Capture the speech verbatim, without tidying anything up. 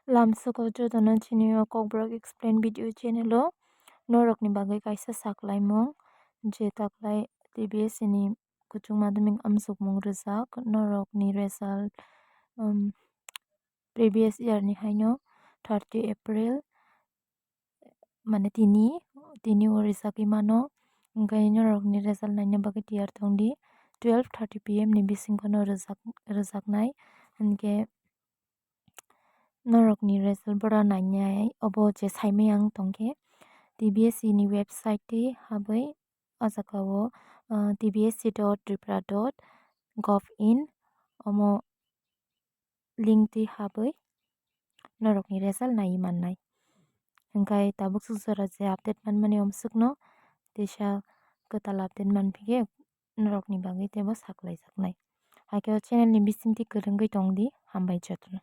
Lamsoko jotono chini o Kokborok Explain video channel o norokni bagwi kaisa saklaimung, je taklai T B S ni kuchuk madhyamik amsukmung rijak, norokni result, um, previous year ni haino thirty April, mane tini, tini o rijakgwi mano, hwnkhe norokni result naina bagwi tiyar tongdi, twelve thirty P M ni bisingkhono rijak-, rijaknai, hwnkhe norokni result bora nainai obo je saimai ang tongkhe, T B S C ni website twi habwi o jaga o, ah, T B S C dot tripura dot gov in omo link twi habwi norokni result naiwi mannai. Hwnkhe tabuk swk jora je update manmani omswkno teisa kwtal update manphikhe norokni bagwi teibo saklaijaknai. Hakhe o channel ni bisingtwi kwrwngwi tongdi, hambai jotono.